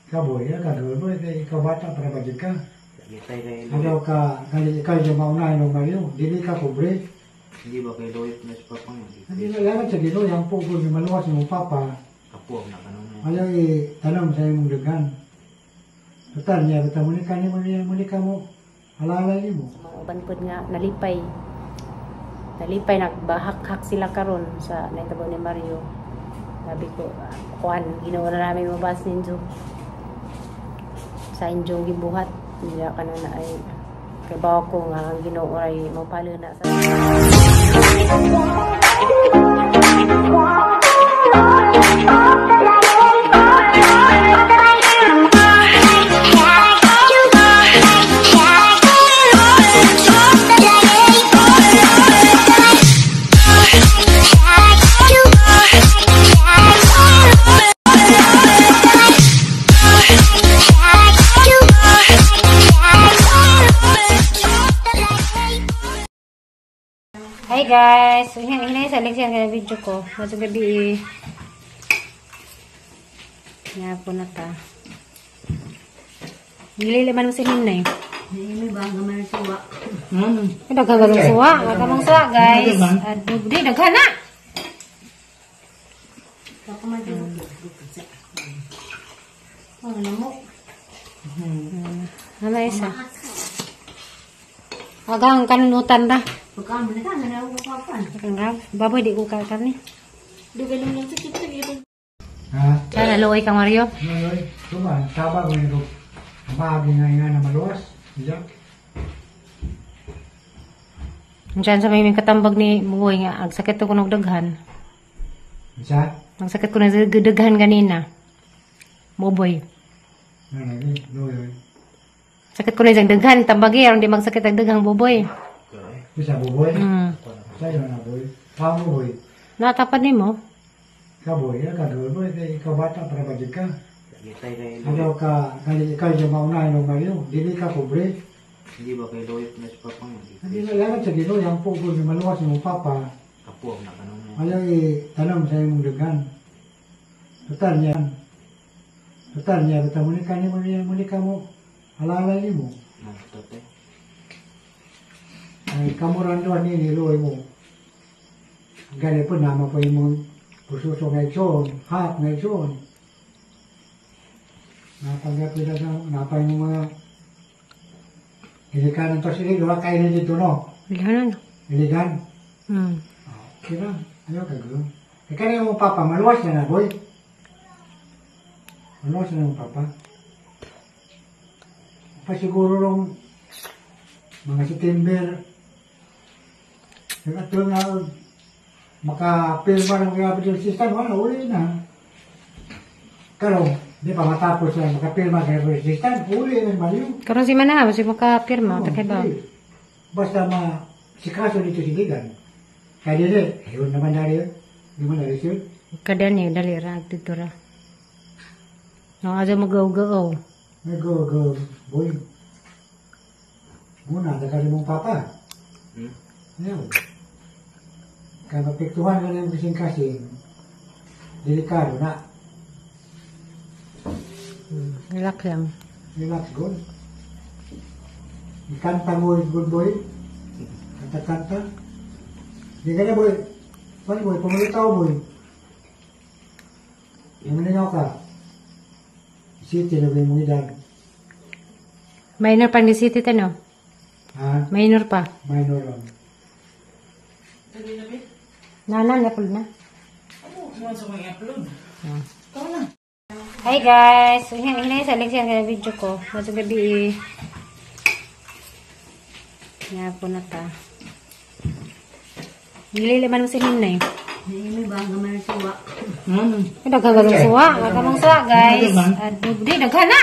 Kaboy, kagawin mo, ikaw bata para ba ka? Gitay kay Ano Loyot. Ka, gali ikaw yung mauna ng Mario, dili ka pobre. Hindi ba kay Loyot na si Papa nga? Hindi na lang sa Ginoo, yang pugol ni maluwas ng papa, Kapuam na kanon. Ayaw itanong sa imong daghan. Total niya, basta muli ka ni muli, muli ka mo, halalay mo. Mga uban pod nga nalipay. Nalipay, nagbahak-hak sila karon sa nahitabo ni Mario. Sabi ko, ah, kuan, Ginoo na namin mabas ninyo. Sa inyong gibuhat. Hindi ka na na ay kay bawa ko nga ang Ginoo ay mapalo na sa. Hi guys! So, hinay sa Alexia ang video ko. Matong gabi eh. Nga po na ta. Gilili man mo si Ninay. Ay, daghan ka suwa. Daghan suwa, guys. Di, daghan na! Ano isa? Agang kanunutan ra. Baboy, di ko kakarni. Ha? Sana luoy ka, Mario. Ngayon, tuman, taba ko nito. Maagi nga nga na maluwas. Diya. Diyan sa may katambag ni Bugoy nga, ang sakit ko ng daghan. Isa? Ang sakit ko ng daghan ganina. Boboy. Ano, loyoy. Sakit ko na isang daghan, tambagi, aron di magsakit ang daghang boboy. Isa buboy? Sa'yo na boy. Pamo boy. Natapad ni mo. Kaboy, kagawin mo, ikaw bata para ba ka? Gitay kay Ano Loyot. ka, gali ikaw yung mauna ng Mario, dili ka pobre. Hindi ba kay Loyot na si Papa nga? Hindi na lang sa Ginoo, yang pugol ni maluwas ng papa, Kapuam na kanon. Ayaw itanong sa imong daghan. Total niya, total niya, basta muli ka ni muli, muli ka mo, halalay mo. Nagtatay. Ay, kamuranduan ni niloy mo. Gani po, nama po yung pususo nga igsoon, hap nga igsoon. Napanggap nila sa, napay mo mga ilikan to sila, wala kayo na dito, no? Bilhanan. Iligan. Okay na, ayaw ka gano'n. E kaya mo papa, maluwas na na, boy. Maluwas na mo papa. Pasiguro rong mga September, yung ato nga, makapirma ng capital system, wala, uli na. Karon, di pa matapos na makapirma ng capital system, uli na maliw. Karon si Mana, si makapirma, Oo, takay ba? uli. Basta ma, sikaso dito si Ligan. Kaya dili, ayun naman dari yun. Di man dari yun. Kadani, dali ra, dito ra. No, aja magaw-gaw. May go, go, boy. Muna, dakali mong papa. Ayaw. Kaya mapiktuhan ka na yung kasing-kasing, delikado na. Relax lang. Relax, good. Ikanta mo, good boy. Kanta-kanta. Di ka na, boy. Paano, boy? Pumulitaw, boy. Lumilingaw ka. City na ba yung edad? Minor pa ni City no? Ha? Minor pa. Minor lang. Nana, na-upload na. Hi guys! So, hinay sa Alexia ang video ko. Matong gabi eh. Nga po na ta. Gilili man mo si Ninay. Ay, daghan ka suwa. Daghan suwa, guys. Di, daghan na!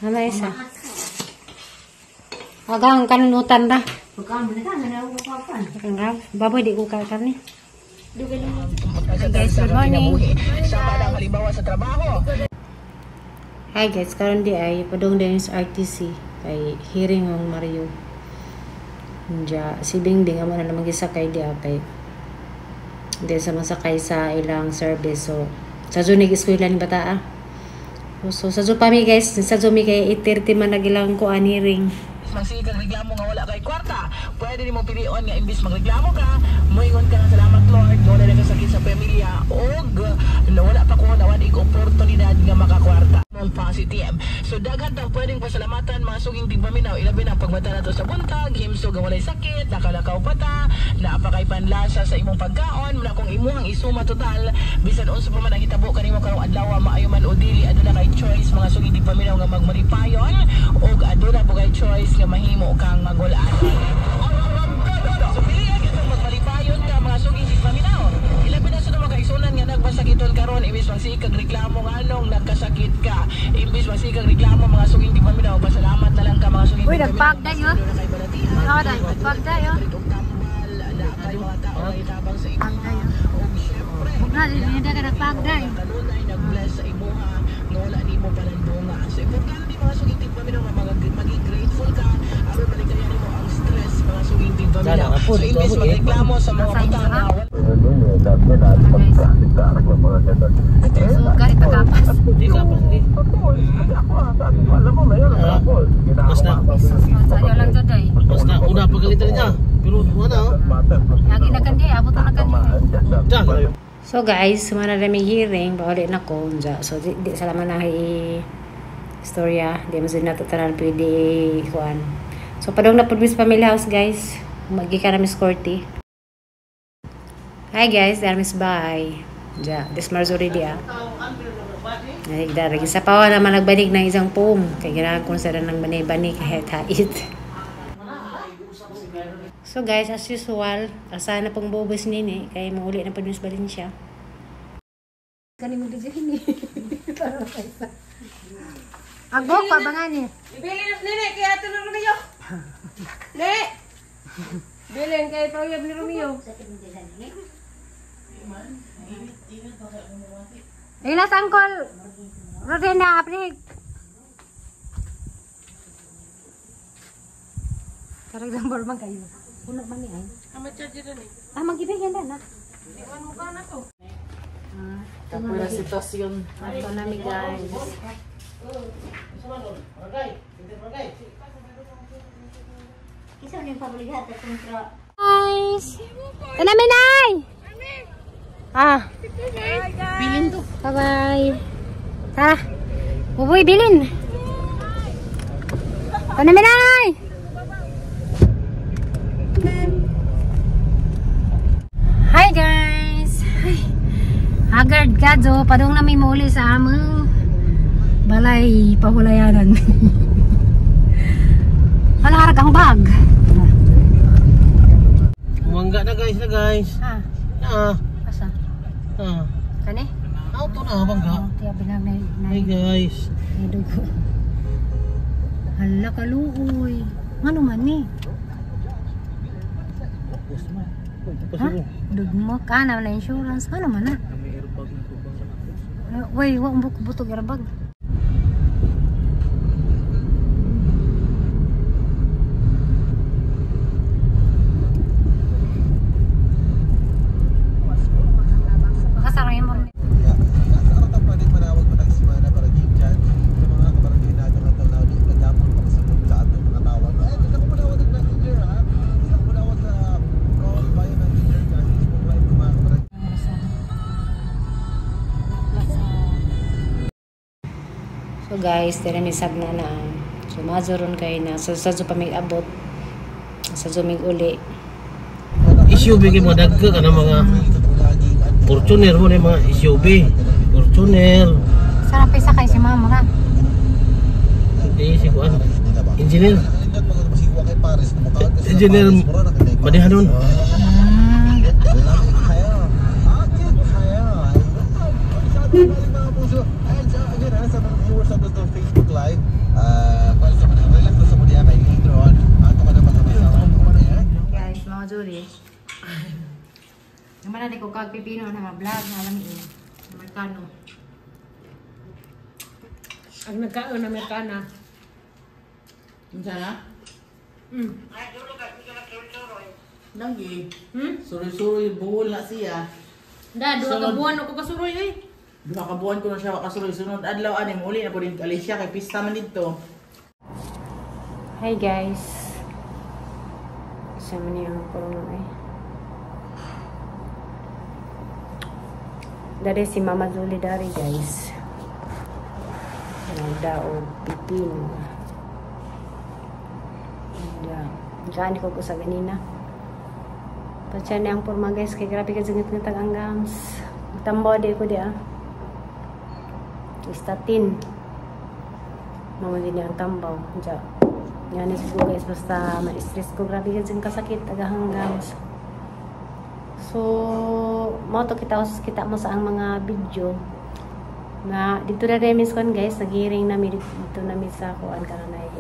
Ano isa? Agang kanunutan ra. Baboy, di ko kakarni. Hi guys, good morning. Hi guys, karon di ay padung din sa RTC kay hearing ang Mario. Diya, si Bingbing amo na lang gisakay diya kay hindi sa masakay sa ilang service. So, sa Zunig eskwela ni bata ah. So, sa pa mi guys, sa mi kay 8:30 man nagilang kuan hearing. Magsige kang reklamo nga wala kay kwarta. Pwede nimo pilion nga imbis magreklamo ka, moingon ka nga salamat Lord, nga wala nagkasakit sa pamilya og wala pa ko nawan ig oportunidad nga makakwarta. Mong positive. So daghan tang pwedeng pasalamatan mga suging tigpaminaw, ilabi na ang pagmata nato sa buntag, himsog nga walay sakit, nakalakaw pa ta, naa pa kay panlasa sa imong pagkaon, muna kung imuhang isuma total, bisan unsa pa man ang hitabo kanimo karong adlaw, maayo man o dili, aduna kay choice mga suging tigpaminaw nga magmalipayon og aduna po kay choice nga mahimo kang magulaan. So pilihan gyud magmalipayon ka mga suging tigpaminaw. Ilabi na sa mga kaigsunan nga nagmasakiton karon, imbis magsikag reklamo nganong nagkasakit ka, imbis magsikag reklamo mga suging tigpaminaw, pasalamat na lang ka mga suging Uy, tigpaminaw. nagpagday oh. Oh, nagpagday oh. Pagday oh. Huwag na, hindi ka nagpagday. Kanunay nag-bless sa imuha nga wala nimo palandunga. So importante mga suging tigpaminaw nga maging grateful ka aron malikaya nimo ang stress mga suging tigpaminaw. So imbis magreklamo sa mga butang nga wala So, garit pagkapas. Di kapas di. Mas na. Sayo lang to day. Mas na una pagalitan niya. Pero wala. Lagi na kandi, abot na kandi. Diyan. So guys, sumana na may hearing, bahuli na ko. So di salamat na istorya. Di mo sila natatanan pwede kuan. So padong na pud mis family house guys. Magi ka na Miss Corty. Hi guys, dar Miss bye. Ja, this Marzuri di ah. Ay, daragi sa pawa naman nagbanig ng isang poem. Kay ganahan ko sa ng banay-banay kahit hait. So guys, as usual, asahan na pong bubos nini kay mauli na pud Miss Valencia. Kani mo video ni. Para sa. Agbo pa ba nga ni? Bilin nene kay ato ni Romeo. Ne. Bilin kay pauyab ni Romeo. Ay nasa angkol. Rodena aplik. For example man kayo. Puno man ni ay. Ama charger ni. Ah, magibigyan na na. Iwan mo ka na to. Ito na sitwasyon. Ito na mi guys. Guys! Ito na mi nay! Ah. Bilin to. Bye-bye. Tara. Buboy, bilin. Ito na mi nay! Hi guys! Ay, haggard ka do. Padung na may mauli sa among balay pahulayanan. Hala, harag ang bag. Umangga na guys na guys. Ha? Na. Asa? Ah. Kani? Auto na bangga. Oh, tiya binag na Hi guys. na dugo. Hala kaluoy. Ngano man ni? Tapos mo. Tapos Ha? mo. Dugmo ka na wala insurance. Ngano man na? May airbag na to bangga. Way, wa mo butog airbag. Baka sarangin mo. So guys, dira mi sab na na. So mazuron kay na so sa pa may abot. Sa mig uli. SUV kay mga dagka ka na mga Fortuner mo na mga SUV. Fortuner. Sarap isa kay si mama ka. Hindi si kuan. Engineer. Engineer Madihanon. Guys, mga juri. Naman na ko kag pipino na mga vlog na alam ni Amerikano. Ang nagkaon Amerikana. Unsa na? Lagi. Suroy-suroy buhol na siya. Da, duha ka buwan ako kasuroy oy. Duha ka buwan ko na siya kasuroy. Sunod adlaw ani mo uli na pud Alicia kay pista man didto. Hi guys. Sa man yung purong eh. Dari si Mama Zuli dari guys. Nagdaog pipino. Diyan ko sa ganina. Patsya niya ang purma guys, kay grabe ka zingit-ngitag ang gams. Tambo di ko di ah. Statin. Mama din ang tambaw. Diyan. Yan is ko guys, basta ma-stress ko. Grabe ka zing kasakit, agahang gams. So, mo to kita mo sa ang mga video na dito na rin kon guys, naghiring nami dito nami sa kuan kananay.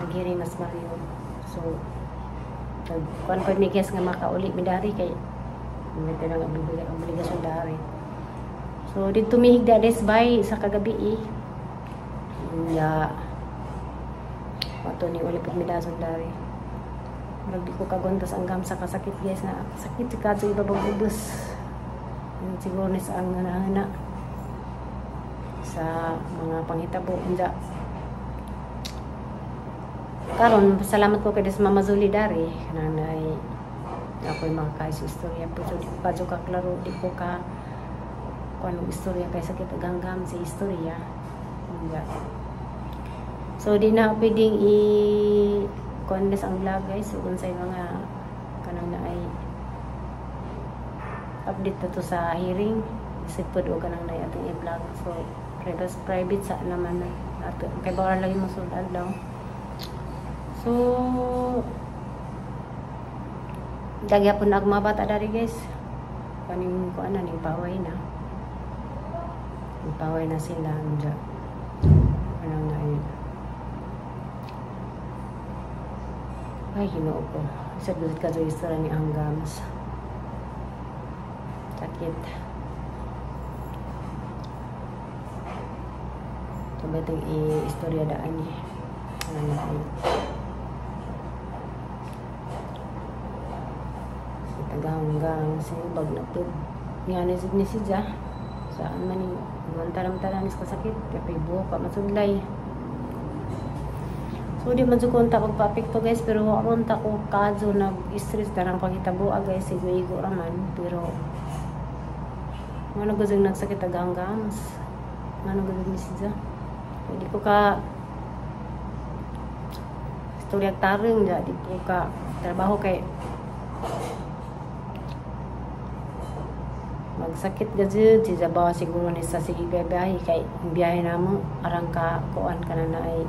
Naghiring mas Mario. So, kuan pa mi guys nga makauli mi dari kay medyo nang obligasyon dari. So dito mihigda des bay sa kagabi eh. Ya. Wato ni uli pud mi dason dari. Murag di ko kagontas ang gam sa kasakit guys na sakit si kadto ibabang ubos. Siguro ni sa ang hana sa mga panghitabo unja. Karon salamat ko kay des Mama Zuli dari kananay ako'y makakaisa istorya po. So di ko kadyo ka klaro, di ko ka kung anong istorya kay sakit aganggam sa istorya. Unja. So di na pwedeng i-kuan ang vlog guys. So kung sa mga kanang na ay update na to sa hearing, isip po do kanang na atong i-vlog. So private sa naman na ato kay bawal lagi mo sulod daw. So dagyapon na ang mga bata dari guys. Kaning kuan na ning paway na. Ning paway na sila anja. Ano na yun. Ay Ginoo ko. Sa dud ka istorya ni ang gams. Sakit. Ito ba itong i-istorya daan ni? Ano na yun. Tagahanggang sinubag na po. Nga ni siya. Saan man yung taram-taram is kasakit. Kaya buho pa masudlay. So di man ko pagpa-apekto guys. Pero aron ta ko kadyo nag-stress darang pagitabo guys. Sigo-igo raman. Pero nga nagazang nagsakit tagahanggang. Nga nagazang ni siya. Di ko ka istorya tareng. Di ko ka trabaho kay magsakit gazud si Zabawa siguro ni sa sige biyahe kay biyahe namo arang ka kuan ka na ay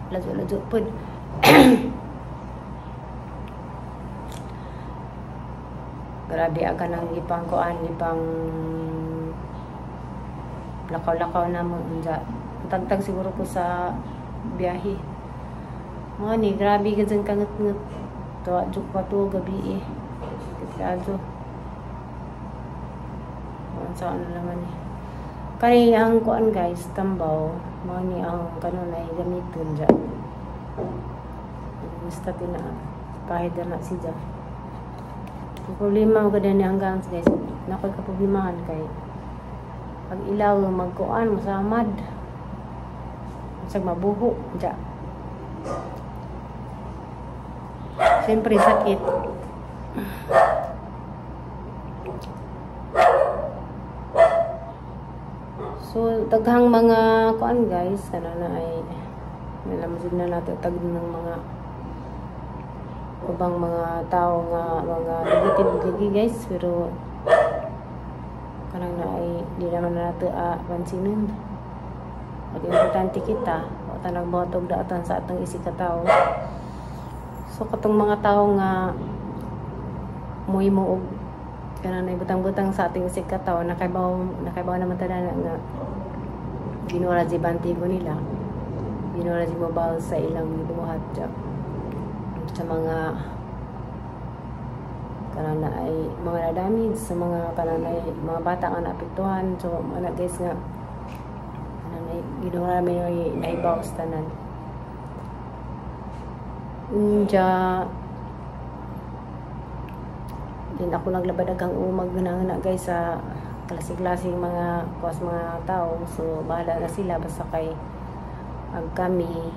ladyo-ladyo pud. Grabe aga nang gipang kuan gipang lakaw-lakaw namo unja tagtag siguro ko sa biyahe mo ni grabe gazud kangut-ngut to juk pa to gabi eh kadyo. Sa ano naman eh. Kani ang kuan guys, tambaw, mao ni ang kanunay gamiton dyan. Basta tina pahid na siya. Ang problema mo gani ang gams guys, nakoy kaproblemahan kay pag ilaw magkuan masamad. Sag mabuho dyan. Siyempre sakit. So, daghang mga kuan guys, kana na ay nalamsig na nato tag ng mga ubang mga tao nga mga negative lagi guys, pero kanang na ay di naman na nato pansinin. Pag importante kita, wa ta nagbuhat og daotan sa atong isig ka tawo. So katong mga tao nga muhimo og kanang na butang-butang sa ating isig ka tawo, nakaibaw naman tanan nga Ginoo ra bantigo nila. Ginoo ra mobile sa ilang gibuhat sa mga kanana ay mga na-damage, sa mga kanana ay mga bata nga naapektuhan. So mga guys nga kanana Ginoo ra may naibaw sa tanan. Unja din ako naglabad agang umag na guys sa klase-klaseng mga kuwas mga tao. So bahala na sila basta kay ag kami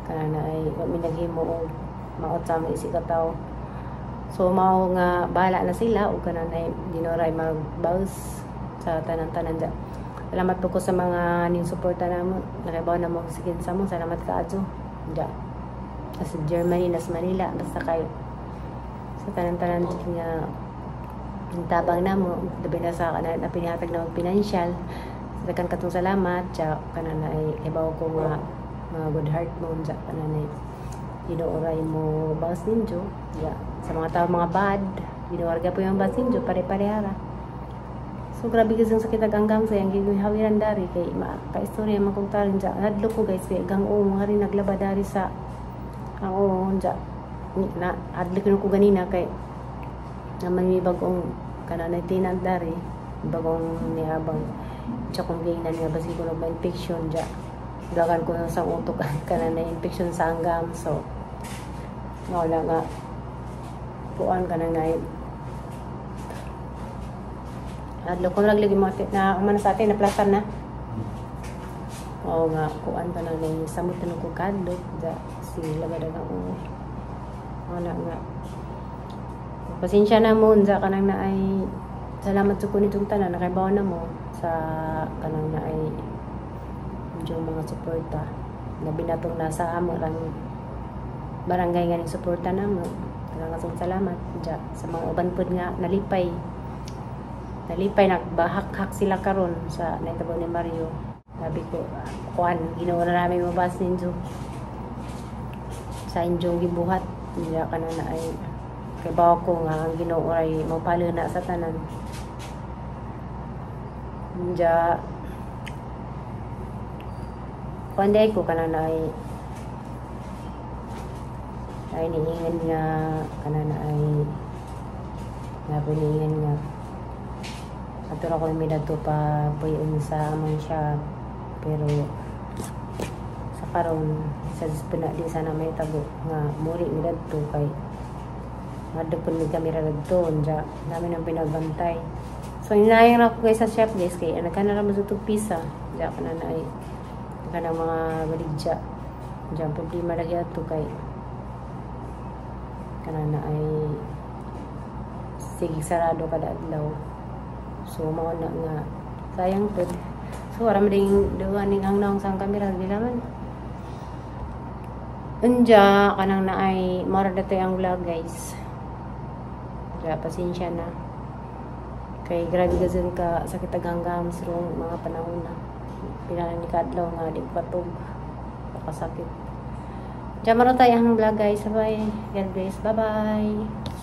kana ay wa mi naghimo og maot sa among isig ka tawo. So mao nga bahala na sila ug kana ay dinoray magbaws sa tanan-tanan dya. Salamat po ko sa mga ning suporta namo. Nakabaw na mo sige sa mo. Salamat kaadyo. Dya. Sa Germany, nas Manila, basta kay sa tanan-tanan nga tabang namo, labi na sa kana na pinihatag na og financial. Sa daghan katong salamat, tsa kana na ay ibaw ko nga mga good heart mo unsa kana na Ginoo mo bawas ninyo. Ya, sa mga tao mga bad, Ginoo po yung bawas ninyo pare-parehara. So grabe kasi ang sakit aganggam sa yang gihawiran dari kay pa istorya man kong tarin dya. Hadlo ko guys kay gang oo nga rin naglaba dari sa ang oo dya. Na hadlo ko ganina kay naman may bagong kananay tenant dari bagong niabang siya kong giingnan nga basi ko na infection dya. Dagan ko na sa utok kananay infection sa anggam, so wala nga kuan ka nang naay adlo ko naglagi mo na umano sa atin na plaster na. Oo nga kuan ka nang naay samot na ko kadlok da sila ba dagang oo. Wala nga. Pasensya na mo unsa kanang naay salamat sa kunitong tanan nakaibaw na mo sa kanang naay medyo mga suporta. Labi na tong nasa amo lang barangay nga ning suporta namo. Daghang salamat dya sa mga uban pod nga nalipay. Nalipay nagbahak-hak sila karon sa nahitabo ni Mario. Sabi ko, kuan Ginoo na namin mabas ninyo sa inyong gibuhat. Hindi ka na na ay kay bawa ko nga ang Ginoo ay mapalo na sa tanan. Diya kuan day ko kana na ay ay niingan nga kana na ay napiniingan nga ato ra ko mi dadto pa puyon sa among shop, pero sa karon sa pina di sana may tabo nga muri mi dadto kay ngadto pud mi kamera dadto unja namin ang pinagbantay. So inayang ra ko guys sa shop guys kay nagkana ra mo sa pisa diya kana na ay kanang mga baligya diya problema lagi ato kay kana na ay sige sarado kada adlaw. So mao na nga sayang pud. So ara man ding duha ning ang naong sang kamera gilaman. Unja kanang naay mao ra datoy ang vlog guys. Kaya pasensya na. Kay grabe gazon ka sakit aganggam sa mga panahon na. Pila ni kadlaw nga di patog. Pakasakit. Diyan maro tayo ang vlog guys. Bye. God bless. Bye bye.